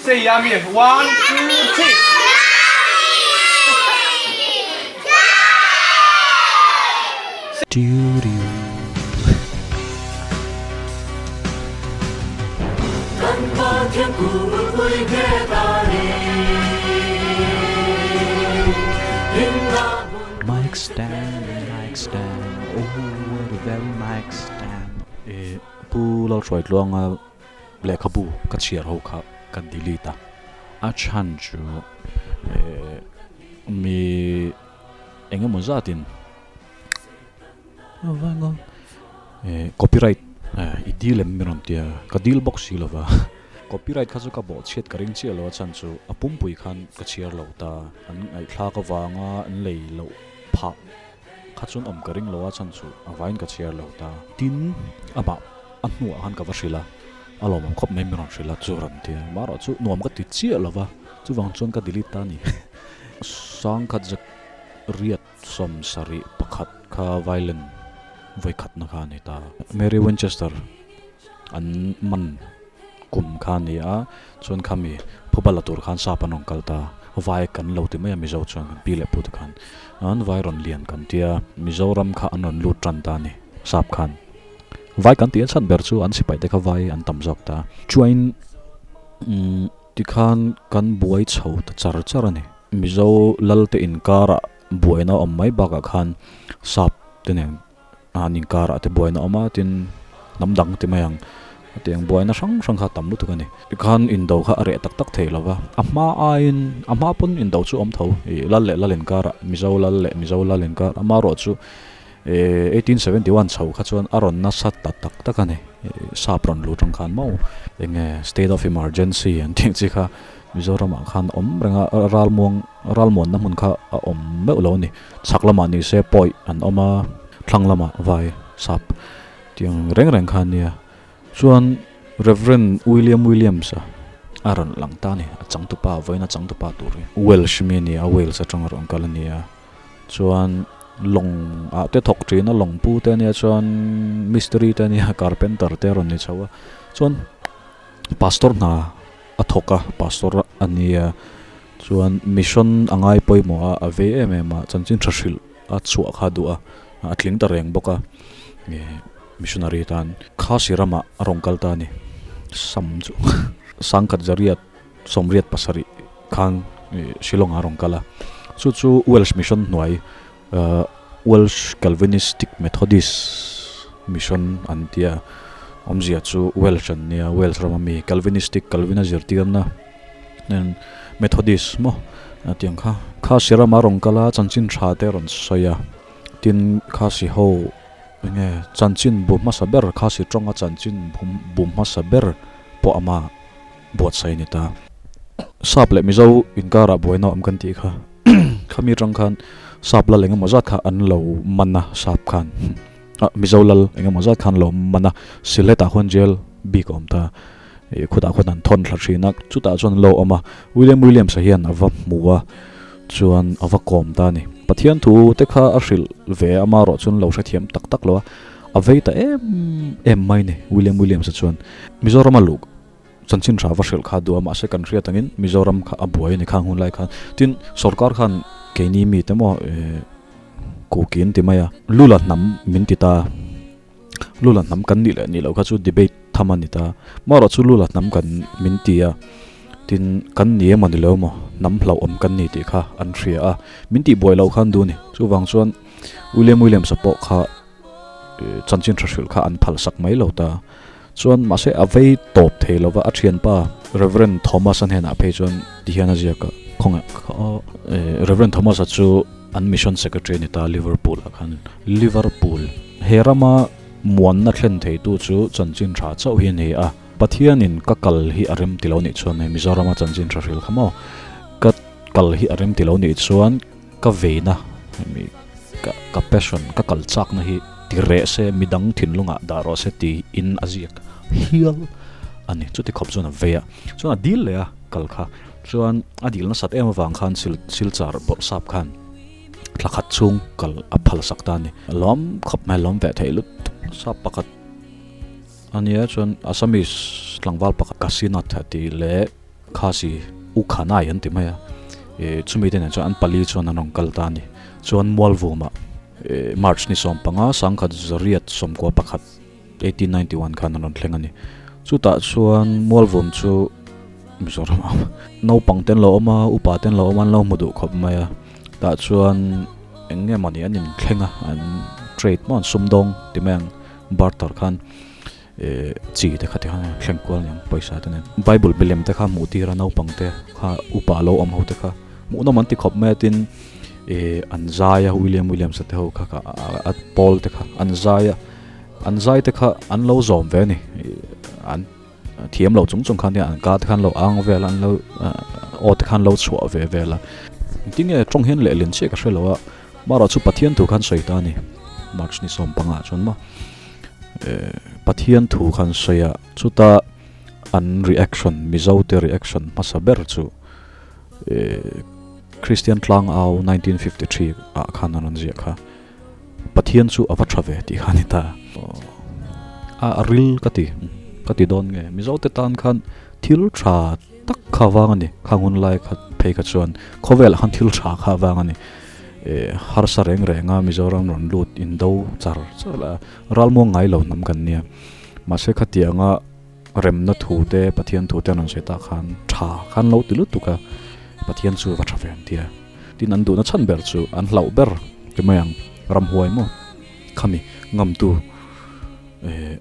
Say yummy. One, two, three. Mic stand, mic stand, oh what a very mic stand. E Pu Lalhruaitluanga lehkhabu ka chhiar ho kha ka delete a, a chhan chu e mi eng emaw zatin e copyright i deal em mi rawn tia ka deal bawk si lova copyright kha chu ka bawh chhiat ka ring chiah lo a chhan chu a pumpui khan ka chhiar lo ta an ngaihthlak avanga an lei loh phah kha chuan awm ka ring lo a chhan chu a vaiin ka chhiar lo ta. Tin, amah a hnuah khan ka va hrilh a, a lawmawm khawp mai mi rawn hrilh a chu rawn ti a, amaherawh chu nuam ka ti chiah lo va, chuvang chuan ka delete ta a ni. Sangkhat zak riat 71 kha violin vawikhatna kha a ni ta. Mary Winchester an man kum kha a ni a, chuan khami phuba la tur khan sap an rawn kal ta, vai kan lo ti mai a Mizo chuan kan pi leh pu te khan an vai rawn lian kan tia Mizoram kha an rawn lut tan ta a ni sap khan vai kan tih a chhan ber chu an sipai te kha vai an tam zawk ta chuan umm tikhan kan buai chho ta char char a ni Mizo lal te inkarah buaina awm mai bakah khan sap te nen an inkarah te buaina awm a tin hnam dang ti mai ang hetiang buaina hrang hrang kha a tam lutuk a ni tikhan indo kha a reh tak tak thei lo va a hma aiin a hma pawn indo chu a awm tho ih lal leh lal inkarah mizo lal leh mizo lal inkar amaherawh chu ih 1871 chho kha chuan a rawn nasa ta tak tak a ni ih sap rawn lut ang khan maw eng nge state of emergency an tih ang chi kha Mizoramah khan a awm reng a ralmuang ralmuanna hmun kha a awm meuh lo a ni. Chhak lamah ni se pawi an awm a, thlang lamah vai sap tiang reng reng kha ania. Chuan Rev. William Williams a a rawn lang ta a ni, a changtupa vawiin a changtupa tur hi. Welsh mi a ni a, Wales atanga rawn kal a ni a. Chuan lawng ah te thawk thin a, lawng pu te ania chuan mistiri te ania, carpenter te a rawn ni chho a. Chuan pastor hna a thawk a, pastor a nia. Chuan mission a ngai pawimawh a, a vei em em a, chanchin tha hrilh a chhuah kha a duh a, a tling ta reng bawk a, missionary tan Khasi ramah a rawn kal ta a ni. Sam chu Sangkhat Zariat 87 khan Shillong ah a rawn kal a, chu chu Welsh Mission hnuai Welsh Calvinistic Methodist Mission an tia, awmzia chu Welsh an nia, Wales rama mi Calvinistic, Calvin a zirtirna. Nen Methodist maw a tih ang kha. Khasi rama rawn kal a chanchin tha te rawn sawi a, tin Khasi ho eng nge chanchin bu hmasa ber Khasi tawnga chanchin bu hmasa ber pawh ama buatsaih a ni ta. Sap leh Mizo inkarah buaina awm kan tih kha khami atang khan Sap lal engemaw zat kha an lo man a Sap khan Mizo lal engemaw zat khan an lo man a Sylhet-ah khuan jail bik a awm ta. Ih khutah khuan an thawn thla thin a, chutah chuan an lo awm a, William Williams a hian a va hmu a, chuan a va kawm ta a ni. Pathian thu te kha a hrilh ve a, amaherawh chuan lo hrethiam tak tak lo a, a vei ta em em mai ni William Williams a chuan. Mizoram a luh chanchin tha va hrilh kha a duh a, mahse kan hriat angin Mizoram kha a buai a ni khang hun lai khan. Tin, sorkar khan keini mite maw ih kukin ti mai a, Lula hnam min ti ta. Lula hnam kan nih leh nih loh kha chu debate tham a ni ta. Marawh chu Lula hnam kan min ti a, tin kan ni emaw ni lo emaw hnam hlauhawm kan ni tih kha an hria a, min tih buai loh khan duh a ni. Chuvang chuan William Williams-a pawh kha chanchin tha hrilh kha an phalsak mai lo ta. Chuan mahse a vei tawp thei lo va, a thianpa Rev. Thomas-a hnenah phei chuan ti hian a ziak a, khawngaih kha Rev. Thomas-a chu an mission secretary a ni ta Liverpool-ah khan. Liverpool he rama muanna thlen theitu chu chanchin tha chauh hi a ni a, Pathianin ka kal hi a rem ti lo nih chuan hei Mizorama chanchin tha hril kha maw, ka kal hi a rem ti lo nih chuan ka veina hemi ka ka passion ka kal chakna hi ti reh se midang thinlungah dah rawh se tiin a ziak hial a ni. Chuti khawp chuan a vei a, chuan a dil leh a kal kha chuan a dil nasat em avang khan sil silchar bawrh sap khan. Thla khat chhung kal a phal sak ta a ni. Lawm khawp mai lawm ve theih lut sap pakhat a nia chuan Assamese tlangval pakhat Kasinath a tih leh Khasi U Khanai an ti mai a, chumi te nen chuan an pali chuan an rawn kal ta a ni. Chuan Mualvumah March ni 15, 1991, 1891 khan an rawn thleng a ni. Chutah chuan Mualvum chu Mizoram ah naupang te an lo awm a, upa te an lo awm a, an lo hmu duh khawp mai a. Tah chuan eng nge mawni an inthleng a, an trade maw an sumdawng ti mai ang barter khan chi te kha ti khan an thleng kual aniang pawisa te nen. Bible milem te kha hmuh tir a naupang te kha upa lo awm ho te kha hmuhnawm an ti khawp mai a tin an zai a William Williams a te ho kha a pawl te kha an zai a an zai te kha an lo zawm ve a ni an thiam lo chung chung khan an ka te khan lo ang vel a an lo aw te khan lo chhuah ve vel a engtin nge tawng hian lehlin chiah ka hre lo a marawh chu Pathian thu khan sawi ta a ni March ni 15 chuan maw Pathian thu khan sawi a chuta an reaction Mizo te reaction hmasa ber chu Christian Tlangau 1953 ah khan an rawn ziah kha. Pathian chu a va tha ve tih kha a ni ta. A ril ka ti, ka ti dawn nge. Mizo te tan khan thil tha tak kha vang a ni. Khang hun lai kha phei kha chuan khawvelah khan thil tha kha vang a ni. Harsa reng reng a Mizoram rawn lut indo char char la ralmuang ngai lo hnam kan nia. Mahse khatianga remna thu te Pathian thu te an rawn sawi tak khan tha khan lo ti lutuk a, Pathian chu va tha ve an ti a. Tin an duhna chhan ber chu an hlauh ber ti mai ang, ramhuai maw khami ngamtu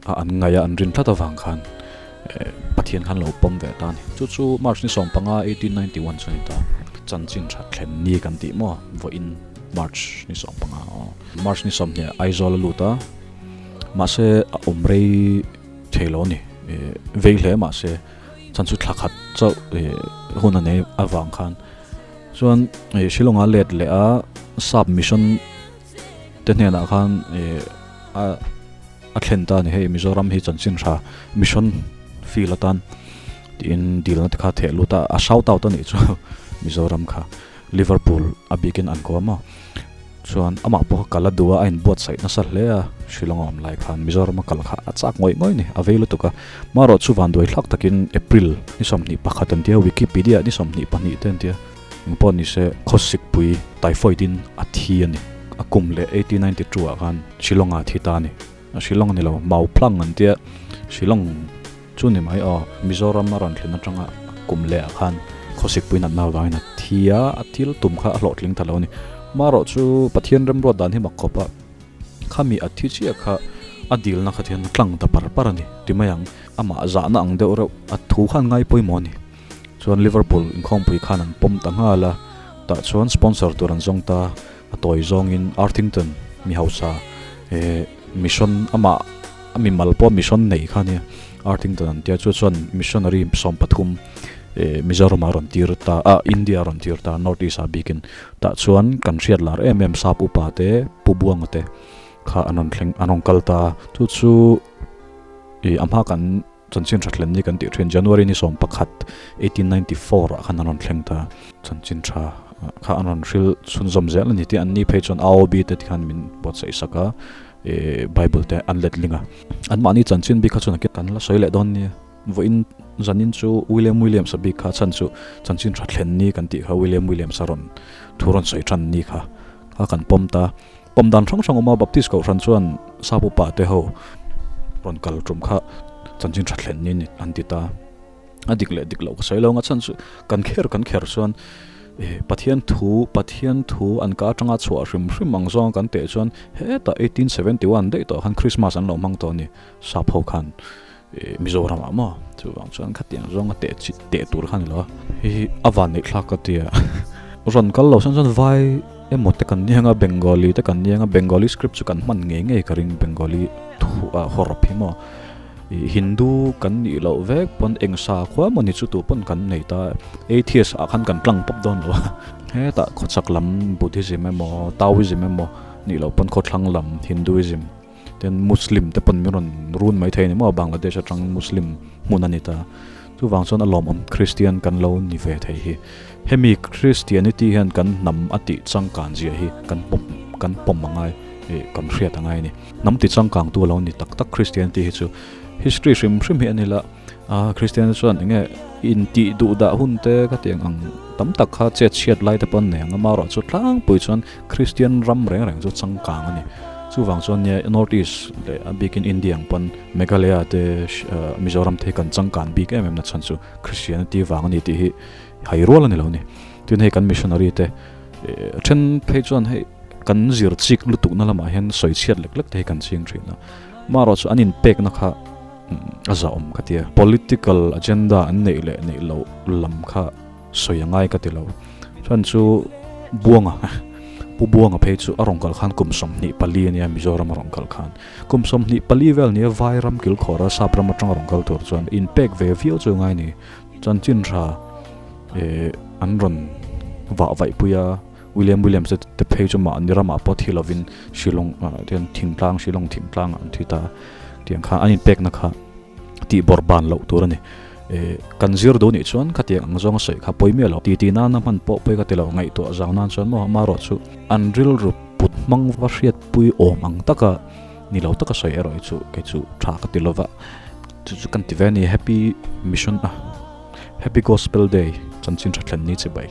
a an ngaih a an rin tlat avang khan Pathian khan lo pawm ve ta a ni. Chu chu March ni 15, 1891 chu a ni ta. Chanchin tha thlen ni kan tih maw vawiin March ni 15 aw. March ni 20 Aizawl a lut a, mahse a awm rei thei lo a ni, vei hle mahse chan chu thla khat chauh hun a nei avang khan Chuan Shillong-a let leh a sap mission te hnenah khan a a thlen ta a ni. Hei Mizoram hi chanchin tha mission field atan tiin dilna te kha theh lut a, a shout out a nih chu Mizoram kha Liverpool a bikin an ko a maw. Chuan amah pawh kha kal a duh a, a inbuatsaih nasa hle a, Shillong a awm lai khan Mizoram a kal kha a chak ngawih ngawih a ni, a vei lutuk a. Marawh chu vanduai thlak takin April ni 21 an tia, Wikipedia ni 22 te an tia, eng pawh ni se khawsikpui typhoid in a thi a ni. A kum leh 1892 ah khan Shillong ah a thi ta a ni. Shillong a ni lo, Mauphlang an tia, Shillong chu ni mai aw, Mizoram a rawn thlen atanga kum leh ah khan khawsikpui natna avangin a thi a, a thil tum kha a hlawhtling ta lo a ni. Marawh chu Pathian remruat dan hi mak khawp a, khami a thi chiah kha a dilna kha thian a tlang ta par par a ni ti mai ang, amah zahna ang deuh reuh a thu khan ngai pawimawh a ni. Chuan Liverpool inkhawmpui khan an pawm ta nghal a, tah chuan sponsor tur an zawng ta, a tawi zawngin Arthington mi hausa mission amah a mimal pawh mission nei kha ania Arthington an tia chu chuan missionary 13 Mizoram ah rawn tir ta ah India a rawn tir ta North East ah bikin tah chuan kan hriat lar em em sap upa te Pu Buanga te kha an rawn thleng an rawn kal ta chu chu ih a hma kan chanchin tha thlen ni kan tih thin January ni 11 1894 ah khan an rawn thleng ta chanchin tha kha an rawn hril chhunzawm zel a ni tih an ni phei chuan AOB te tikhan min buatsaih sak a Bible te an let ling a an mahni chanchin bik kha chuan kan la sawi leh dawn nia vawiin zanin chu William Williams a bik kha chhan chu chanchin tha thlen ni kan tih kha William Williams a rawn thu rawn sawi tan ni kha kha kan pawm ta pawm dan hrang hrang awm a Baptist kohhran chuan sap upa te ho rawn kal tum kha chanchin tha thlen ni an ti ta. A dik leh dik loh ka sawi lo ang a chhan chu kan kher kan kher chuan eh Pathian thu Pathian thu an ka atanga chhuah hrim hrim ang zawng kan teh chuan hetah 1871 daih tawh khan Christmas an lo hmang tawh a ni sap ho khan eh Mizoram ah maw chuvang chuan khatiang zawnga teh chi teh tur kha a ni lo a hei hi a van neih thlak ka tia rawn kal lo chuan chuan vai emaw te kan nia nga Bengali te kan nia nga Bengali script chu kan hman ngei ngei ka ring Bengali thu ah hawrawp hi maw. Hindu kan nih loh vek pawn eng sakhua maw ni chu tu pawn kan nei ta atheist ah khan kan tlang pawp dawn lo a hetah khawchhak lam Buddhism emaw Taoism emaw nih loh pawn khawthlang lam Hinduism ten Muslim te pawn min rawn run mai thei a ni maw Bangladesh atang Muslim hmun a ni ta chuvang chuan a lawmawm Christian kan lo ni ve thei hi hemi Christianity hian kan hnam a tih changkan zia hi kan pawm kan pawm a ngai ih kan hriat a ngai a ni. Hnam ti changkang tu a lo ni tak tak Christianity hi chu history hrim hrim hi a ni la, ah Christian te chuan enge. In tih duh dah hun te ka tiang ang tam tak kha chet chhiat lai te pawh an nei ang a, amaherawhchu tlangpui chuan Kristian ram reng reng chu changkang a ni. Chuvang chuan nia North East leh a bikin India ang pawn Meghalaya te Mizoram te hi kan changkan bik em em na chhan chu Christianity vang a ni tih hi hai rual a ni lo a ni. Tin hei kan missionary te then phei chuan hei kan zir chik lutukna lamah hian sawi chhiat lek lek te hi kan ching thin a, amaherawhchu an inpekna kha a zahawm ka tia. Political agenda an neih leh neih loh lam kha sawi a ngai ka ti lo. Chuan chu Buanga, Pu Buanga phei chu a rawn kal khan kum 24 a nia Mizoram a rawn kal khan. Kum 24 vel nia Vai ram kilkhawr a Sap ram atanga rawn kal tur chuan inpek ve viau chu ngai ni. Chanchin tha eh an rawn vah vaih pui a, William Williams te phei chu mahni ramah pawh thi lovin Shillong ah tian thingtlang Shillong thingtlang ah an thi ta tiang kha an inpekna kha tih bawrh ban loh tur a ni. Eh kan zir duh nih chuan khatiang ang zawnga sawi kha pawi miah lo ti ti nana hman pawh pawi ka ti lo ngaihtuah zau nan chuan maw amaherawh chu an rilru put hmang va hriatpui awm ang taka ni lo taka sawi erawh hi chu kei chu tha ka ti lova chu chu kan ti ve a ni Happy Mission a Happy Gospel Day chanchin tha thlen ni che bai.